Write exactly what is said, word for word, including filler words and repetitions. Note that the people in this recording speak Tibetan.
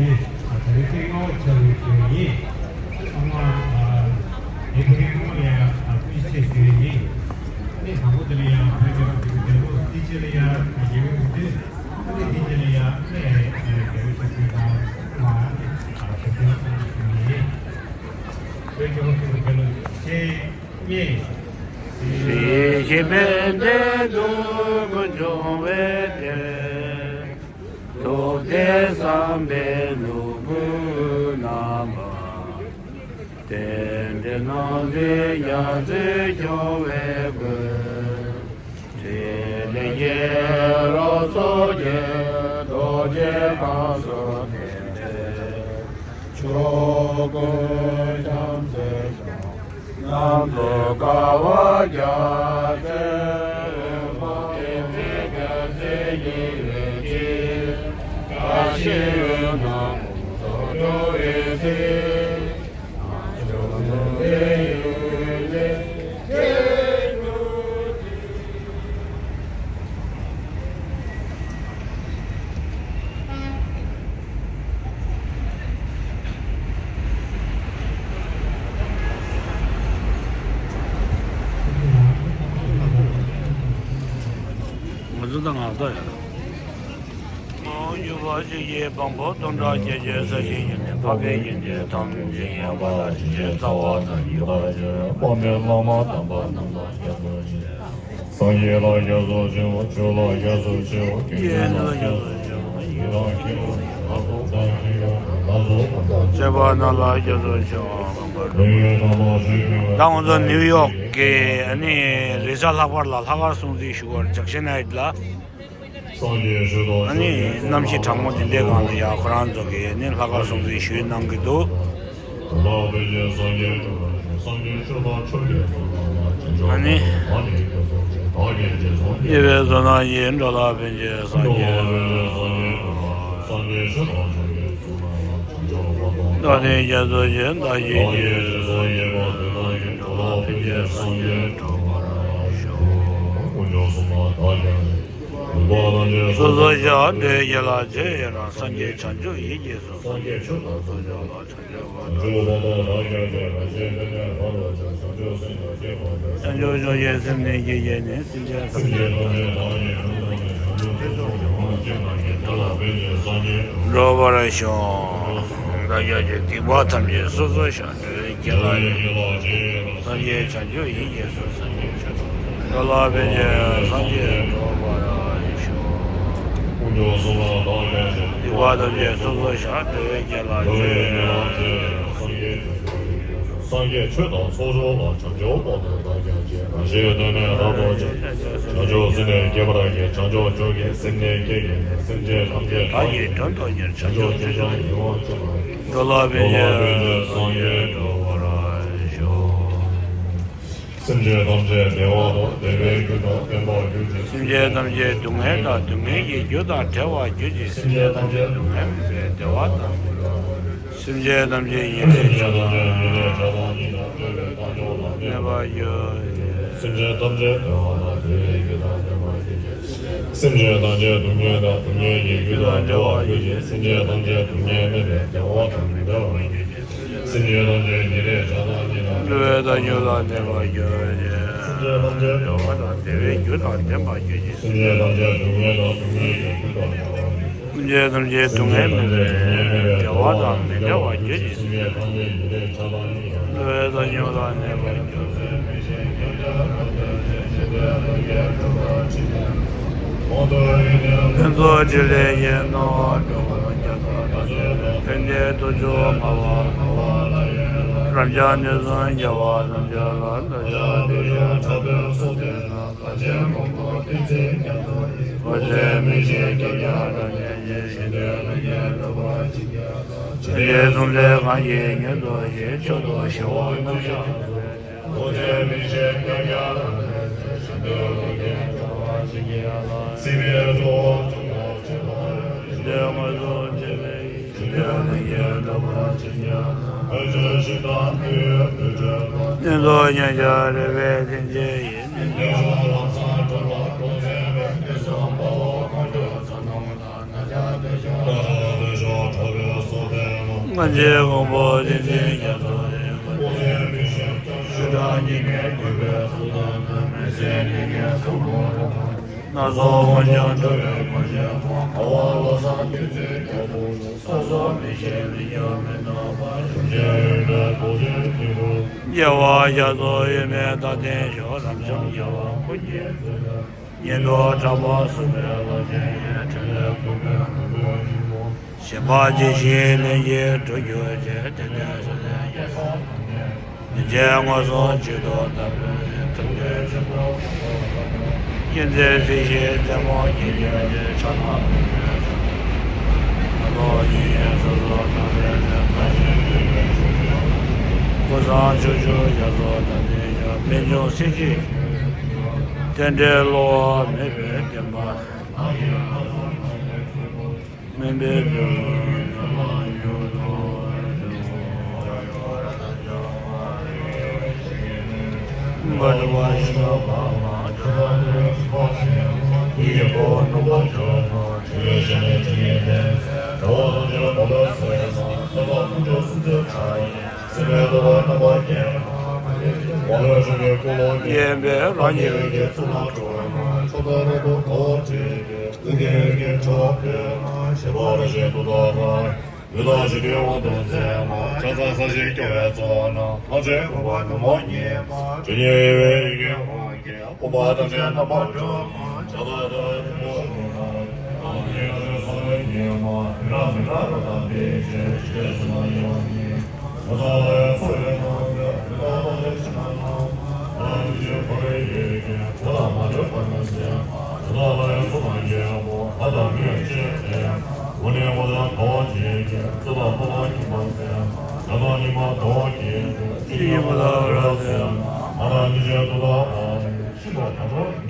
ད་རེས་ཚེས་ལྔ་པ་ཆགས་པའི་ཞོགས་ཡིན། ཚང་མ་ཨ་ངའི་ཕ་གིའི་སྔོན་ལ་ཡང་ཨ་སྐུ་ཞབས་ཞུ་ཡིན། ཨ་ནི་དང་པོ་དེ་ལ་ཡང་ཕ་གིའི་རོགས་ཀྱི་འདེམས་བསྐོ་དེའི་རྗེས་ལ་ཡང་རྒྱལ་བའི་འོས་བསྡུ། ཨ་ནི་དེའི་རྗེས་ལ་ཡང་ཨ་ནི་རྒྱལ་བའི་ཞབས་ཞུ་དང་ཨ་ནི་ཞབས་ཞུ་གནང་ཞུ་ཡིན། བོད་ཀྱི་སློབ་ཕྲུག་དགེ་སློབ་ཆེ་གཉིས། གཞིས་བྱེས་ཕན་བདེ་འདོད་དགུ་འབྱུང་བའི་གཏེར། ཐུབ་བསྟན་བསམ་པའི་ནོར་བུ་རྣམ་པ། རྟེན་འབྲེལ་སྣང་སྲིད་རྒྱ་མཚོས་སྐྱོང་བའི་སྒོས། ཕྲིན་ལས་རྒྱལ་བ་སོགས་ཀྱི་རྡོ་རྗེ་ཁམས་སུ་བརྟན་པའི་ཆོས་སྐུ་རྒྱ་མཚོའི་སྐྱོང་། རྣམ་རྟོག་དཀའ་བ་རྒྱ་མཚོའི་རི་བོ། བསྟན་འཛིན་རྒྱ་མཚོའི་ཉི་འོད་ཀྱིས། བཀྲ་ཤིས་འོད་སྣང་དགུང་སོགས་འགྲོ་བའི་ཚེ། ང་ཚོ་ད་ང་ཚོ་ཡོད། མ་འོངས་གྱུར་པ་གཅིག་གི་དཔང་པོ་སྟོང་ཕྲག་བརྒྱད་ཅུའི་ས་གཞི་བཞིན་ནི་འཕགས་པའི་ཡོན་ཏན་ཐམས་ཅད་ཡངས་པ་དང་ཞིང་གཤེགས་རྩ་བ་དང་ཡུལ་དཔག་མེད་དཔག་མེད་བླ་མ་དམ་པ་རྣམས་ལ་སྐྱབས་སུ་མཆི། སངས་རྒྱས་ལ་སྐྱབས་སུ་མཆིའོ། ཆོས་ལ་སྐྱབས་སུ་མཆིའོ། དགེ་འདུན་ལ་སྐྱབས་སུ་མཆིའོ། ཡི་དམ་མཁྱེན་པ་དང་ལྷ་ཚོགས་དང་ཁྱེད་ཡོངས་ཀྱི་ལྷ་ཚོགས་དང་། སྤྱོད་པ་རྣམས་ལ་སྐྱབས་སུ་མཆིའོ། ལྷ་ཡི་དམ་པ་ཆོས་ཀྱི་ད་ང་ཚོ་ནིའུ་ཡོག་གི་ཨ་ནི་རེས་གཟའ་ལྷག་པར་ལ་ལྷག་དཀར་སྲུང་བརྩི་ཞུ་བར་ཇག་ཤི་ནའི་ཊི་ལ། ཨ་ནི་གནམ་གཤིས་གྲང་མོ་དེ་འདྲའི་སྒང་ལ་ཡ་ཁོ་རང་ཚོ་གིས་ནི་ལྷག་དཀར་སྲུང་བརྩི་ཞུས་གནང་གི་འདུག་ཨ་ནི། དམྱལ་བའི་བཙོན་ནང་ཡི་འགྲོ་ལ་ཕན་ཕྱིར་སངས་རྒྱས། བདག་ནི་རྒྱ་མཚོ་ཆེན་ཟླ་བཞིན་གྱི། འགྲོ་ལ་ཕན་ཕྱིར་སངས་རྒྱས་འགྲུབ་པར་ཤོག་སོ་སོ་ཞིང་འདོད་ཡིད་ལ་བྱེད་ཡི་རང་། སངས་རྒྱས་བྱང་ཆུབ་ཡིད་ཀྱི་གཟུགས། སངས་རྒྱས་ཆོས་དང་ཚོགས་བརྒྱ་ལ། བྱང་ཆུབ་ཕྱོགས་བཅུའི་སེམས་ནི་སྐྱེ་བྱས་ནས། སེམས་ཅན་ཐམས་ཅད་བདག་གིས་དོན་དམ་པའི་བྱང་ཆུབ་སེམས་མཆོག་ཡོངས་བསྔོ་བྱས་པ་ཡིས། བདག་ལ་ཕན་ཕྱིར་སངས་རྒྱས་འགྲུབ་པར་ཤོག་སྡིག་པ་ཐམས་ཅད་སོ་སོ་ཞིང་འདོད་ཡིད་ལ། སངས་རྒྱས་བྱང་ཆུབ་ཡིད་ཀྱི་གཟུགས། འགྲོ་ལ་ཕན་ཕྱིར་སངས་རྒྱས་འགྲུབ་པར་ཤོག་སྡིག་པ་ཐམས་ཅད་སོ་སོ་ཞིང་འདོད་ཡིད་ལ། སངས་རྒྱས་ཆོས་དང་ཚོགས་མཆོག་ལ། བྱང་ཆུབ་དཔལ་དུ་བདག་ཀྱང་སྤྱད། རང་གཞན་དོན་ནི་རབ་ཏུ་བྱེད། བྱང་ཆུབ་སེམས་ནི་བསྐྱེད་པར་བགྱི། བྱང་ཆུབ་མཆོག་གི་སེམས་ནི་བསྐྱེད་བགྱིས་ནས། སེམས་ཅན་ཐམས་ཅད་བདག་གིས་དོན་དུ་གཉེར། བྱང་ཆུབ་སེམས་མཆོག་ཡིད་འོང་སྤྱོད་པ་ཡིས། འགྲོ་ལ་ཕན་ཕྱིར་སངས་རྒྱས་འགྲུབ་པར་ཤོག་སེམས་ཅན་ཐམས་ཅད་བདེ་བ་དང་བདེ་བའི་རྒྱུ་དང་ལྡན་པར་གྱུར་ཅིག་སེམས་ཅན་ཐམས་ཅད་སྡུག་བསྔལ་དང་སྡུག་བསྔལ་གྱི་རྒྱུ་དང་བྲལ་བར་གྱུར་ཅིག་སེམས་ཅན་ཐམས་ཅད་སྡུག་བསྔལ་མེད་པའི་བདེ་བ་དང་ལྡན་པར་གྱུར་ཅིག་སེམས་ཅན་ཐམས་ཅད་ཡེ་ཤེས་ཆགས་སྡང་ཉེས་པའི་དགྲ་དང་ཉེ་དང་འབྲེལ་བའི་རྟགས་སྦྱོར་ལ་གནས་པར་གྱུར་ཅིག་སེམས་ཅན་ཐམས་ཅད་བདེ་བ་དང་བདེ་བའི་རྒྱུ་དང་ལྡན་པར་གྱུར་ཅིག་སེམས་ཅན་ཐམས་ཅད་སྡུག་བསྔལ་དང་སྡུག་བསྔལ་གྱི་རྒྱུ་དང་བྲལ་བར་གྱུར་ཅིག་སེམས་ཅན་ཐམས་ཅད་སྡུག་བསྔལ་མེད་པའི་བདེ་བ་དང་ལྡན་པར་གྱུར་ཅིག་སེམས་ཅན་ཐམས་ཅད་ཉེ་རིང་བྱ་དང་ཉེ་དང་འབྲེལ་བའི་རྟགས་སྦྱོར་ལ་གནས་པར་གྱུར་ཅིག་སེམས་ཅན་ཐམས་ཅད་བདེ་བ་དང་བདེ་བའི་རྒྱུ་དང་ལྡན་པར་གྱུར་ཅིག་སེམས་ཅན་ཐམས་ཅད་སྡུག་བསྔལ་དང་སྡུག་བསྔལ་གྱི་རྒྱུ་དང་བྲལ་བར་གྱུར་ཅིག་སེམས་ཅན་ཐམས་ཅད་སྡུག་བསྔལ་མེད་པའི་བདེ་བ་དང་མི་འབྲལ་བར་གྱུར་ཅིག་སེམས་ཅན་ཐམས་ཅད་ཉེ་རིང་བྱ་དང་ཉེ་དང་འབྲེལ་བའི་རྟགས་སྦྱོར་ལ་གནས་པར་གྱུར་ཅིག་ཕུན་ཚོགས་ཕྲིན་ལས་ཀྱི་སྣང་བ་འགྲོ་བར་རྒྱ་མཚོ་ལྟར། ཕན་བདེའི་དུར་ཁྱུད་མངའ་བ་མངའ་བ་ལ། རབ་འབྱམས་དུས་གསུམ་རྒྱལ་བ་ཐམས་ཅད་ལ། འདོད་ཆགས་སྡུག་བསྔལ་ཕྲག་དོག་སོགས་བྲལ་ལ། གངས་ཅན་གོ་འཕང་བསྟན་འཛིན་རྒྱ་མཚོ་ཡི། འཁོར་ཚེ་མི་ཤིགས་ཁྱབ་བརྒྱ་རབ་བརྟན་ཅིང་། ཞིང་དུ་ལྷུན་གྱིས་གྲུབ་པར་བྱིན་གྱིས་རློབས། སེམས་ཅན་སྲོག་འཛིན་གང་ཞིག་མྱུར་དུ་ཞི། མཆོག་ཏུ་ཞི་བ་རྣམ་གཞག་ཐུབ་པའི། འཁོར་ཚེ་མི་ཤིགས་ཁྱབ་བརྒྱ་རབ་བརྟན་ཅིང་། ཞིང་དུ་ལྷུན་གྱིས་གྲུབ་པར་བྱིན་གྱིས་རློབས། སྲིད་པའི་འཚོ་བ་བཅོམ་པར་བྱེད་པ་ཡི། ཞིང་དུ་དངོས་སུ་སྤྱད་པའི་ཡིད། ཞིང་དུ་ལྷུན་གྱིས་གྲུབ་པར་བྱིན་གྱིས་རློབས། འོད་ཆེན་ཞིང་དང་དུས་ཡུན་དུས་གྲོལ་བ། གནས་ཚུལ་མཉམ་གཞག་རོལ་པའི་ལྷན་སྐྱེས་ཡིན། རྣལ་འབྱོར་ལམ་བཟང་གྲོལ་ལ་གཏོང་སེམས་དཔའི། དུས་གསུམ་དཔའ་བོ་དཀོན་མཆོག་ཚོགས་རྣམས་དང་། ན་བྱ་འདོད་ཆགས་ན་བྱ་འདོད་ཆགས་ཕྲག་དོག་སོགས་ ཐམས་ཅད་མཁའ་འགྲོ་མ་དེ་ཚེ་རྒྱ་མཚོ་རེ། ཀུན་གསལ་མི་ཤིགས་ཤུགས་དྲག་ཉི་མའི་གུས་པས་སུ་དང་ན། མེ་ཟེར་ལི་ཀའི་སུ་མོ་རེ། སྣ་ཚོགས་དབང་ཕྱུག་འགྲོ་བའི་མགོན་ཆེན་པོ། འགྲོ་བ་བློ་བཟང་བདུད་རྩིའི་རྒྱལ་པོ། ས་སོགས་མི་ཤེས་མི་སྙམ་མི་སྣང་བ། ཞབས་ཀྱིས་དབྱེ་བའི་རྡོ་རྗེའི་སྤྲིན་ཕུང་། རྒྱལ་བ་རྒྱ་མཚོ་དབྱེར་མེད་བདག་ལྡན་ཤོག་རབ་འབྱམས་རྒྱལ་བ་ཀུན་གྱི་གཙུག་ལག་ཉན་ཐོས་གྲགས་པ་གསུམ་པའི་བླ་ཆེན་ཡོད། ཕྲིན་ལས་ཀུན་པའི་ལྷུན་པོ་ཉིད་མོ། ཞེན་པ་ཇི་བཞིན་ལས་ཀྱིས་འགྲུབ་གྱུར་ཅིག་དེ་ནས་སེམས་ཅན་སྐྱེ་སོགས་ཐམས་ཅད། རིན་ཆེན་མངོན་སུམ་ཅིག་ཏུ་བལྟ་བའི་ཐུགས་རྗེ་ཆེན་པོ་ཀུན་ཏུ་བཟང་པོ། མཁྱེན་བརྩེ་སྲིད་ཞིའི་རྩེ་མོར་འགྱེད་གྱུར་ཅིག་ཕྱག་ན་རྡོ་རྗེ་འཆང་། ང་ཚོགས་ཉིད་ཡེ་སོ་སོར་ཐར་པའི་ཚེ། བཀའ་བཞིན་སྒྲུབ་པའི་ཕྱོགས་ཀྱི་ཀུན་བཟང་ཕྱོགས་བཅུར་རྒྱ་མཚོ་དང་ལྡན་ཞིང་། རྨད་བྱུང་སྲིད་ཞིའི་རྟེན་འབྲེལ་བསླུ་བ་མེད་པའི་བསྟན་པ། སྨིན་པའི་འབྲས་བུ་ཉམས་པ་ཡོད་དོ། མ་འདྲ་བ་ཞི་བ་འཕགས་མ་ཇོ་བོ་རིན་པོ་ཆེ་ཡི་གོ་ནུ་བོ་ཇོ་མོ་དྲི་བའི་ཞལ་ནས་དྲི་ཡི་ལན། དགྲ་བོ་ཐམས་ཅད་མ་ལུས་སེལ་མ་ཐོབ་པ་དཀོན་མཆོག་གསུམ་མཚོན་ཕྱག་གཡས། སྲིད་པའི་འདུལ་བ་རྣམ་པར་རྒྱལ་མ་མ་ལུས་ཀྱི་མ་ལུས་སྲིད་པའི་འཁོར་ལོ་བརྒྱན་པའི་རང་ཉིད་འོད་ཀྱི་ཚོགས་རྣམས་སྤྲོ་བའི་མ་མཆོག་དང་རབ་ཏུ་དགའ་བ་སྤྲོས་པའི། ཀུན་མཁྱེན་འོད་ཀྱི་ཕྲེང་བ་འཕོས་མ་ཞི་བ་ར་ཞེས་འདུག་ད་ར། ཡུལ་དང་ཞི་ཁྲོའི་དབང་དུ་མཛད་མ། ཕྱག་འཚལ་ས་གཞིར་སྐྱོང་བའི་ཚོགས་རྣམས། ལྷ་འདྲེ་འགུགས་པ་ནུབ་མོ་ཉིད་མ། ཇི་སྙེད་དབྱེ་བའི་ཡི་གེ་དབང་གིས། ཕོངས་པ་ཐམས་ཅད་རྣམ་པར་སྒྲོལ་མ། ཕྱག་འཚལ་ཏུ་ཐུགས་ཀྱི་སྤྲུལ་པ། ཡི་དམ་ཉིད་ཀྱི་སྲོག་ཡོད་ཉིད་མ། ཡི་དམ་མི་འབྲལ་རབ་དང་བདེ་ཆེན་ཇི་སྲིད་འཚོ་བ་ཡང་ཉིད། ངོ་མཚར་ལ་ཡང་འཚོ་བའི་སྣང་བས། ཡི་དམ་རྡོ་རྗེ་ཕྱག་ན་བསྣམས་མ། ཨ་ཏི་ཤ་འཁོར་བའི་ཡི་གེ་ཐོག་ལ་མ་གྲོལ་བར་མ་ཟད། ཇི་ལྟར་ལ་ཡང་གསུང་དང་གཞན་དབང་པོ་ལྷ་དང་མིར་བཅས་ཏེ། དངོས་གནས་ངོ་མཚར་དགའ་བ་བརྗིད་ཀྱིས་བརྩེ་དང་ཕོ་བྲང་ཁྱིམ་པར་མཛད། ཡང་དག་སྙིགས་མ་དགའ་བ་བརྗིད་ཀྱིས་ཅི་ཡིན་མ་ལ་རབ་གསལ་མ། ང་དང་ཉིན་བྱེད་དུ་དག་ཨ་ནི་ཤིན་ཏུ་དག་པར།